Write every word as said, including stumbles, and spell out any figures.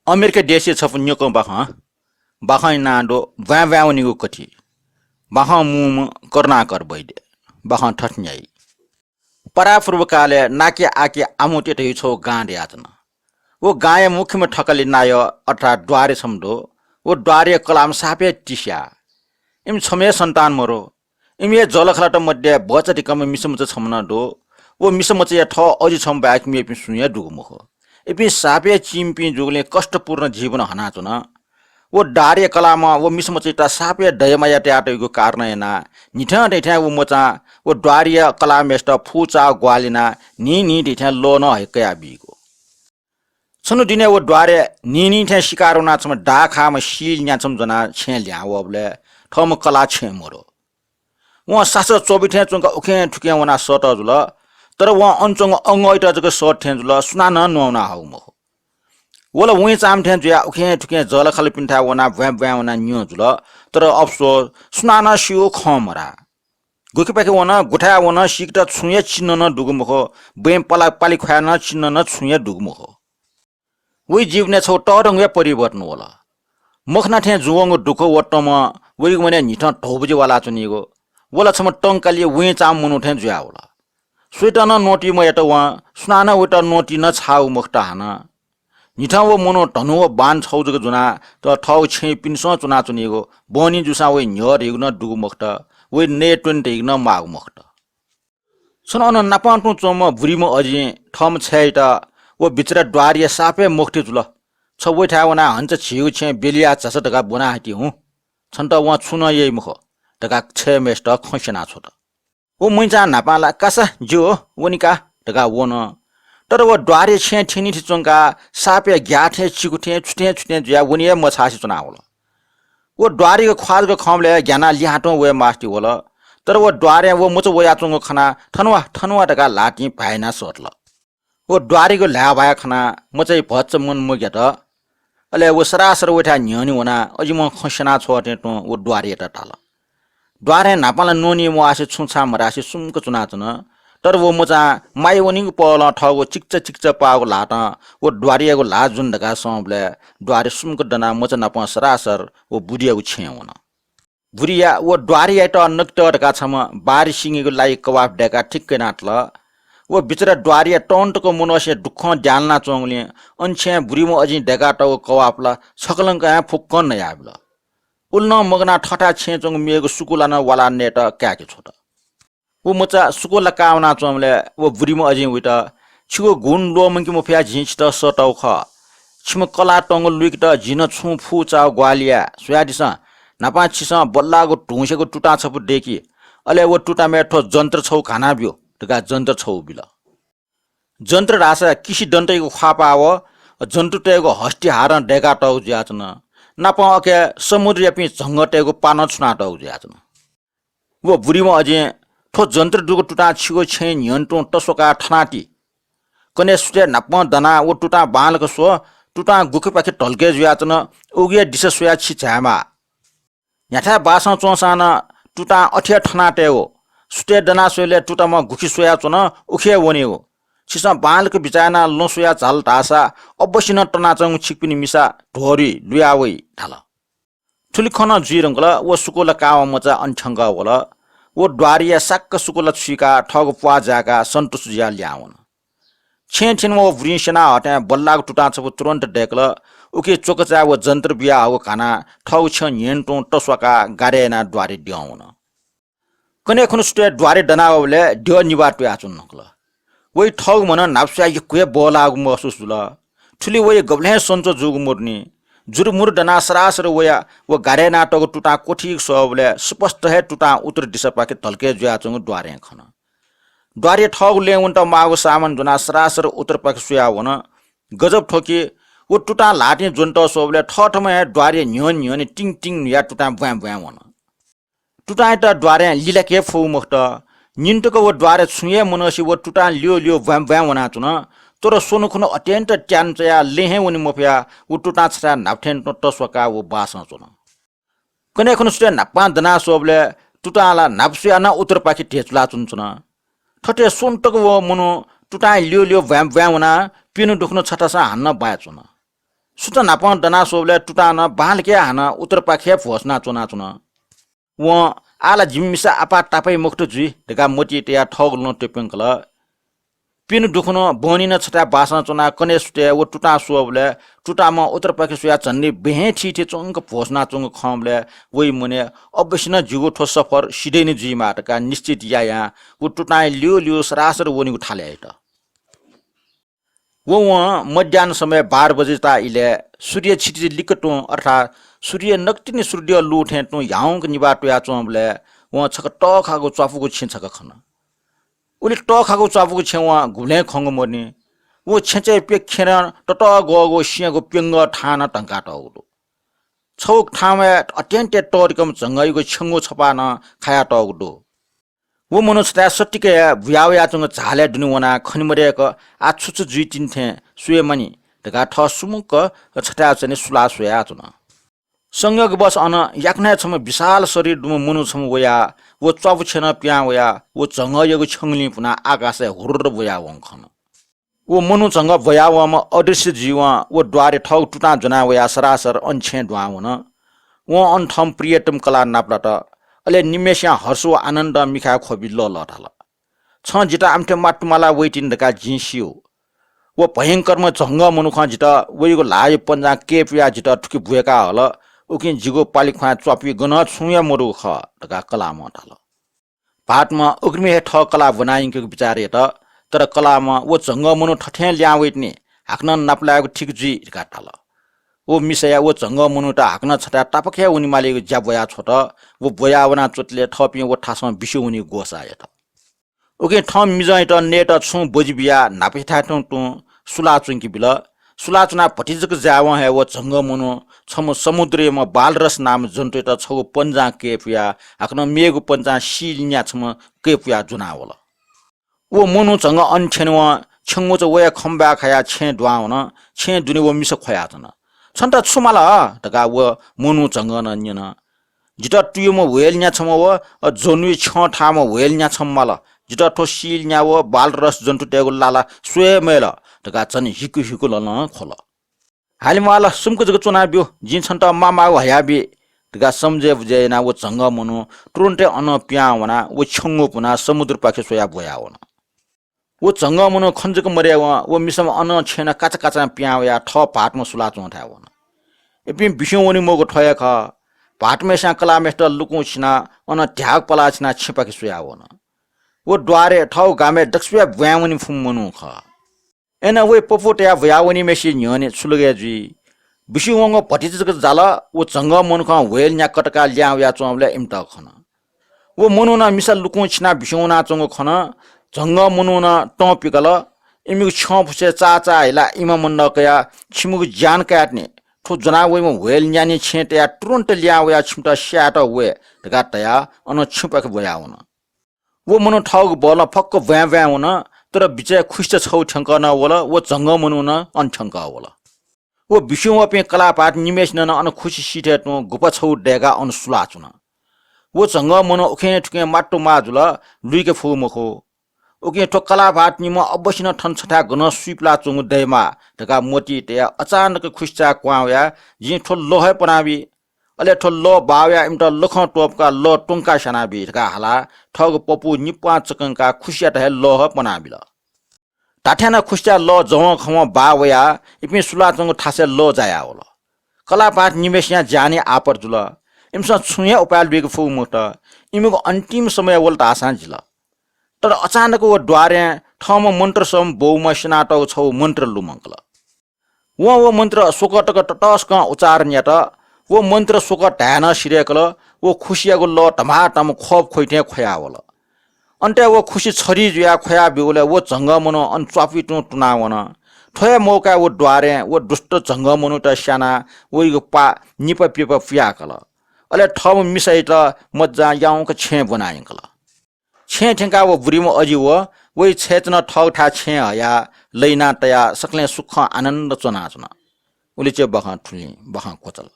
अमेरिका देशय् छपु न्यकं बाखं, बाखंया नां दु ब्वाँय् ब्वाँय् वनीगु कथि। बाखं मू करुणाकर वैद्य। बाखं थथे न्ह्याइ। परापूर्वकालय् नाके आके आमुत्य धइगु छगू गां दयाच्वन। व गांया मुख्यम्ह थकालि नायः अर्थात् द्वारे छम्ह दु। व द्वारेया कलाःम्ह साप हे तिस्याः। इमि छम्ह हे सन्तान मरु। इमि हे जःलाखःलात मध्ये भचा धिकाम्ह मिसामचा छम्ह नं दु। व मिसामचाया थः अजि छम्ह बाहेक मेपिं सुं हे दुगु मखु। इपिं साप हे चीमिपिं जूगुलिं कष्टपूर्ण जीवन हनाच्वन। व द्वारेया कलाःम्ह व मिसामचायात साप हे दया माया तयातःगु कारणं यानाः न्हिथं न्हिथं व मचां व द्वारेया कलाःम्हय्‌सित फुचाः ग्वाहालि यानाः न्हिं न्हिं न्हिथं लः नं हय्‌कयाबीगु। छन्हु दिनय् व द्वारे न्हिं न्हिं थें शिकार वनाः छम्ह दाखाःम्ह सील न्याछम्ह ज्वनाः छेँय् ल्ह्यां वःबलय् थःम्ह कलाः छेँय् मरु। वं सासः च्वबि थें च्वंकाः उखें थुखें वनाः सःतः जुल, तर वं अन च्वंगु अंगःयात जक सःत थें जुल, सुनानं न्ववाना हःगु मखु। व ला वँय् चाःम्ह थें जुयाः उखें थुखें जःलाखःलापिन्थाय् वनाः ब्वाँय् ब्वाँय् वनाः न्यं जुल, तर अफसोस सुनानं स्यूगु खँ मधाः। गुकिपाखे वन, गुथाय् वन, सीकेत छुं हे चिन्ह नं दुगु मखु, बँय् पला पालि ख्वाये नं चिन्ह नं छुं हे दुगु मखु। वइ जीवनय् छगू तःधंगु हे परिवर्तन वल। मखना थें जुवंगु दुःख व तमं वइगु मनय् न्हिथं धौबजि वालाच्वनीगु। व ला छम्ह टंकालि वँय् चाःम्ह मनू थें जुयावल। सुइत नं न्वःति मयात वं, सुनानं वइत न्वःति नं छाःगु मखुत हानं। न्हिथं व मनू धनु व बाण छगू जक ज्वनाः थःगु छेँय् पिनेसं च्वनाच्वनीगु, बहनी जूसां वइ न्ह्यः धइगु नं दुगु मखुत, वइ नये त्वने धइगु नं माःगु मखुत। छन्हु अन नापं तुं च्वंम्ह बुरिम्ह अजिं थःम्ह छय्‌यात व बिचरा द्वारेया साप हे मखुति जुल। छ वइथाय् वनाः हन्चा झीगु छेँय् ब्यलिया झासँ धकाः ब्वना हयाति हुँ। छन्त वं छुं नं याइ मखु धकाः छय्‌म्हय्‌सित खँ स्यना छ्वत। व मचां न्हापां ला कासा ज्यू, वनि का धकाः वन। तर व द्वारे छेँय् थ्यनीथि च्वंकाः सापया ग्याः थें चिकु थें छु थें छु थें जुयाः वने हे मछासे च्वनावल। व द्वारेया ख्वाः जक खंबलय् ग्यानाः लिहां तुं वये मास्ति वल। तर व द्वारें व मचा वयाच्वंगु खनाः थन वा, थन वा धकाः ल्हातिं भाय्‌नाः सःतल। व द्वारेया ल्हाय्‌भाय् खनाः मचाया भचा मन मग्यात। अले व सरासर वइथाय् न्ह्यःने वनाः अजिम्हं खँ स्यना छ्वःथें तुं व द्वारेयात धाल। द्वारें न्हापां ला न्वने म्वाःसे छुं छां मधासे सुम्क च्वनाच्वन। तर व मचां माया वनीगु पहलं थःगु चिक्चा चिक्चा पाःगु ल्हातं व द्वारेयागु ल्हाः जुन धकाः संबलय् द्वारे सुम्क दनाः मचा नापं सरासर व बुरियागु छेँय् वन। बुरिया व द्वारेयात नकेत धकाः छम्ह बारसिङीगु लाइ कवाफ दय्‌काः ठिक्क यानातल। व बिचरा द्वारेया तं तक मनूसे दुःखं द्यानाच्वंगुलिं अन छेँय् बुरिम्ह अजिं दय्‌कातःगु कवाफ ला छकलंकं हे फुक्कं नयाबिल। उलि नं मगनाः थःथाय् छेँय् च्वंगु मेगु सुकुला नं वालाः नयेत काय्‌के छ्वत। व मचा सुकुला काः वनाच्वंबलय् व बुरिम्ह अजिं वइत, "छिगु गुण ल्वःमंके मफयाः जिं छितः सःतागु खः। छिम्ह कलाः तंगु लुइकेत जिं नं छुं फुचाःगु ग्वाहालि याये, स्वयादिसँ। न्हापां छिसं बल्लाःगु धुंसेगु तुतां छपु दय्‌कि। अले व तुतामय् थ्व जन्त्र छगू घानाब्यु" धकाः जन्त्र छगू बिल। जन्त्र धाःसा किसि दन्तयागु ख्वाःपाः व जन्तुतय्‌गु हस्तिहारं दय्‌कातःगु जुयाच्वन। नापं अके समुद्रयापिं झंगःतय्‌गु पा नं छुनातःगु जुयाच्वन। व बुरिम्ह अजिं, "थ्व जन्त्र दुगु तुतां छिगु छेँय् न्ह्यःने तुं तस्वाकाः थनाति। कन्हय् सुथय् न्हापां दनाः व तुतां बांलाक स्व, तुतां गुखिपाखे धल्के जुयाच्वन, उगु हे दिशा स्वयाः छि झायेमाः। न्ह्याथाय् बासं च्वंसां नं तुतां अथे हे थनातयेगु। सुथय् दना स्वयेबलय् तुताम्ह गुखि स्वयाच्वन, उखे हे वनेगु। छिसं बांलाक बिचाः यानाः लँ स्वयाः झाल धाःसा अवश्य नं तनाच्वंगु छिकपिनि मिसा ध्वरुइ लुया वइ" धाल। थुलि खँ नं जुइ धुंकल, व सुकुला काःम्ह मचा अन थ्यंकः वल। व द्वारेया साक्क सुकुला छुइकाः थःगु प्वाः जाय्‌काः सन्तुष्ट जुयाः लिहां वन। छेँय् थ्यनीम्ह व बुरिं स्यना हःथें बल्लाःगु तुतां छपु तुरन्त दय्‌कल। उकी च्वकचाय् व जन्त्र बियाहःगु घानाः थःगु छ्यं न्ह्यःने तुं तस्वाकाः गाडय् यानाः द्वारे द्यं वन। कन्हय् खुन्हु सुथय् द्वारे दना वःबलय् द्यः निभाः तुयाच्वन धुंकल। वइ थःगु म्हनं न्हापा स्वयाः यक्व हे बहलाःगु महसुस जुल। थुलि वइ गबलें सन्चो जूगु मदुनि। जुरुमुरु दनाः सरासर वयाः व गाडय् यानातःगु तुतां क्वथीक स्वःबलय् स्पष्ट हे तुतां उत्तर दिशापाखे धल्के जुयाच्वंगु द्वारें खन। द्वारे थःगु लँय् वनेत माःगु सामान ज्वनाः सरासर उत्तरपाखे स्वयाः वन। गजब थ्व कि, व तुतां ल्हातिं ज्वनेत स्वःबलय् थःथम्हं हे द्वारे न्ह्यःने न्ह्यःने तिङ तिङ न्हुयाः तुतां ब्वाँय् ब्वाँय् वन। तुतांयात द्वारें लिलाके हे फुगु मखुत। निन्हुतक व द्वारे छुं हे मनूसे व तुतां ल्यू ल्यू ब्वाँय् ब्वाँय् वनाच्वन। तर स्वन्हु खुन्हु अत्यन्त त्यानु च्वयाः लँय् हे वने मफयाः व तुतां छथाय् न्हापा थें तुं तस्वाकाः व बासं च्वन। कन्हय् खुन्हु सुथय् न्हापां दना स्वःबलय् तुतां ला न्हापा स्वयाः नं उत्तरपाखे धेचुलाच्वनाच्वन। थथे स्वन्हु तक व मनू तुतां ल्यू ल्यू ब्वाँय् ब्वाँय् वनाः प्यन्हु दुखुन्हु छथासं हानं बाय् च्वन। सुथ न्हापां दना स्वःबलय् तुतां नं बांलाक हानं उत्तरपाखे भ्वसुना च्वनाच्वन। वं आः ला जिमि मिसा आपाः तापाइ मखुत जुइ धकाः मतिइ तयाः थःगु लँ त्वपुयंकल। प्यन्हु दुखुन्हु बहनी नं छथाय् बासं च्वनाः कन्हय् सुथय् व तुतां स्वःबलय् तुताम्ह उत्तरपाखे स्वयाः झन्डै बहय् थीथी च्वंक भ्वसुनाच्वंगु खंबलय् वइ मनय् अवश्य नं जिगु थ्व सफर सिधय् नं जुइमाः धकाः निश्चित यायां व तुतां ल्यू ल्यू सरासर वनेगु थालय् यात। व वं मध्याह्न समय बाह्र बजे ताः इलय् सूर्य छिति लिक्क तुं अर्थात् सूर्य नकतिनि सूर्य लू थें तुं ह्याउँक निभाः तुयाच्वंबलय् वं छकः तःखाःगु च्वापुगु छेँ छकः खन। उलि तःखाःगु च्वापुगु छेँ वं गुबलें खंगु मदुनि। व छेँचय् प्यखेरं ततःग्वःगु स्यंगु प्यंगः थां नं धंकातःगु दु। छगू थामय् अत्यन्त तःधिकःम्ह झंगःयागु छ्यंगू छपाः नं खायातःगु दु। व मनू छथाय् सतिकया बुया वयाच्वंगु झालय् दुने वनाः खने मदय्क आः छु छु जुइतिनि थें स्वये मानि धकाः थः सुमुक्क छथाय् च्वने सुलाः स्वयाच्वन। संयोगवश अन याकनं हे छम्ह विशाल शरीर दुम्ह मनू छम्ह वयाः व च्वापु छेँनं पिहां वयाः व झंगःयागु छ्यंगुलिं पुनाः आकाशय् हुर्र ब्वयावंगु खन। व मनू झंगः ब्वयावंम्ह अदृश्य जुइवं व द्वारय् थःगु तुतां ज्वना वयाः सरासर अन छेँय् दुहां वन। वं अन थःम्ह प्रियतम कलाः नापलात। अले निम्हय्सियां हर्ष व आनन्दं मिखाय् ख्वबि लःल्हः धाल, "छं जितः आमथे म्वात्तुमालाः वइतिनि धकाः जिं स्यू। व भयंकरम्ह झंगः मनुखं जितः वइगु ल्हाःया पन्जां कय्पुयाः जितः थुकी ब्वय्का हल। उकिं जिगु पालिख्वाँय् च्वापुइ गनं छुं हे मदुगु खः" धकाः कलाःम्हं धाल। भाःतम्हं उघ्रिमय् हे थः कलाः ब्वना यंकेगु बिचाः यात, तर कलाःम्हं व झंगः मनू थथें लिहां वइतिनि, हाकनं नापलायेगु ठीक जुइ धकाः धाल। व मिसाया व झंगः मनूत हाकनं छथाय् तापाखे वनेमालीगु ज्या ब्वयाछ्वत। व ब्वयावना च्वतले थःपिं व थासं बिस्युं वनेगु ग्वसाः यात। उकिं थः मिजंयात नयेत छुं बजि बियाः न्हापाथ्याथुं तुं सुलाः च्वंके बिल। सुलाः च्वनाः भतिचक जायेवं हे व झंगः मनू छम्ह समुद्रयाम्ह बालरस नाम्ह जन्तुयात छगू पन्जां कय्पुयाः हाकनं मेगु पन्जां शील न्या छम्ह कय्पुयाः ज्वनावल। व मनू झंगः अन थ्यनेवं छ्यंगुचा वये खंबाय् खयाः छेँय् दुहां वन। छेँय् दुने व मिसा ख्वयाच्वन। "छन्त छु माल?" धकाः व मनू झंगः नं न्यन। "जितः तुयुम्ह ह्वेल न्या छम्ह व जन्हुइ छ्यं थाःम्ह ह्वेल न्या छम्ह माल। जितः थ्व शील न्या व बालरस जन्तुतय्गु लाला स्वये मयल" धकाः झन हिकु हिकु ललं ख्वल। "हाले म्वाल, सुम्क जक च्वनाब्यु, जिं छन्त माःमाःगु हयाबी" धकाः समझय् बुझय् यानाः व झंगः मनू तुरुन्त हे अनं पिहां वनाः व छ्यंगू पुनाः समुद्रपाखे स्वयाः ब्वयावन। व झंगः मनू खन जक मदयेवं व मिसाम्ह अनं छेँनं काचाकाचां पिहां वयाः थः भाःतम्ह सुलाच्वंथाय् वन। इपिं बिस्युं वने मवःगु थ्व हे खः। भाःतम्हय्सियां कलाःम्हय्सित लुकुं छिनाः अनं ध्याग पलाः छिनाः छेँपाखे स्वयावन। व द्वारय् थःगु गामय् दक्वसिबय् ब्वाँय् वने फुम्ह मनू खः। अय्नं वइ पपू तयाः ब्वयावनीम्हय्सिया न्ह्यःने छु लगे जुइ? बिस्युं वंगु भतिचा जक जाल। व झंगः मनुखं ह्वेल न्या कतकाः लिहां वयाच्वंबलय् इमित खन। व मनुखं मिसा लुकुं छिनाः बिस्युं वनाच्वंगु खन। झंगः मनुखं नं तं पिकल। इमिगु छ्यं फुसय् चाःचाः हिलाः इमा मन्दः कयाः, "छिमिगु ज्यान कायेतिनि, थ्व ज्वना वइम्ह ह्वेल न्याने छेँय् तयाः तुरुन्त लिहां वयाः छिमित स्यायेत वये" धकाः धयाः अनं छेँपाखे ब्वयावन। व मनू थःगु बलं फक्व ब्वाँय् ब्वाँय् वन, तर बिचय् खुसिचा छगू थ्यंकः नं वल। व झंगः मनू नं अन थ्यंकः वल। व बिस्युं वःपिं कलाः भाःत निम्हय्सिनं नं अन खुसि सीथय् तुं गुफा छगू दय्काः अन सुलाच्वन। व झंगः मनू उखें थुखें म्वात्तुम्वाः जुल, लुइके फुगु मखु। उकिं थ्व कलाः भाःत निम्हं अवश्य नं थन छथाय् गनं सुइपिलाच्वंगु दयेमाः धकाः मतिइ तयाः अचानक खुसिचाय् क्वहां वयाः, "जिं थ्व लः हे पनाबी।" अले थ्व लः बाः वयाः इमित लखं त्वपुकाः लः त्वंकाः स्यानाबी धकाः हालाः थःगु पपू निपां चकंकाः खुसियात हे लः पनाबिल। धात्थें नं खुसिचाय् लः जवंखवं बाः वयाः इपिं सुलाच्वंगु थासय् लः जायावल। कलाः भाःत निम्हय्सियां ज्यानय् आपत जुल। इमिसं छुं हे उपाय लुइके फुगु मखुत। इमिगु अन्तिम समय वल धाःसां जिल। तर अचानक व द्वारय् थःम्ह मन्त्र सःम्ह बौम्हं स्यनातःगु छगू मन्त्र लुमंकल। वं व मन्त्र स्वकः तक ततसकं उच्चारण यात। व मन्त्र स्वकः धाये नं सिधय्कल। व खुसियागु लः धमाधम ख्वप ख्वइ थें ख्वयावल। अन्तय् व खुसि छधी जुयाः ख्वया ब्यूबलय् व झंगः मनू अन च्वापुइ तुं तुनावन। थ्व हे मौकाय् व द्वारय् व दुष्ट झंगः मनूयात स्यानाः वइगु पाः निपा प्यपा पुयाकल। अले थःम्ह मिसायात मज्जां याउँक छेँय् ब्वना यंकल। छेँय् थ्यंकाः व बुरिम्ह अजि व वइ छय्‌चनं थःगु थाय् छेँय् हयाः लहिना तयाः सकलें सुखं आनन्द च्वनाच्वन। उलिचे बाखं थुलिं बाखं क्वचाल।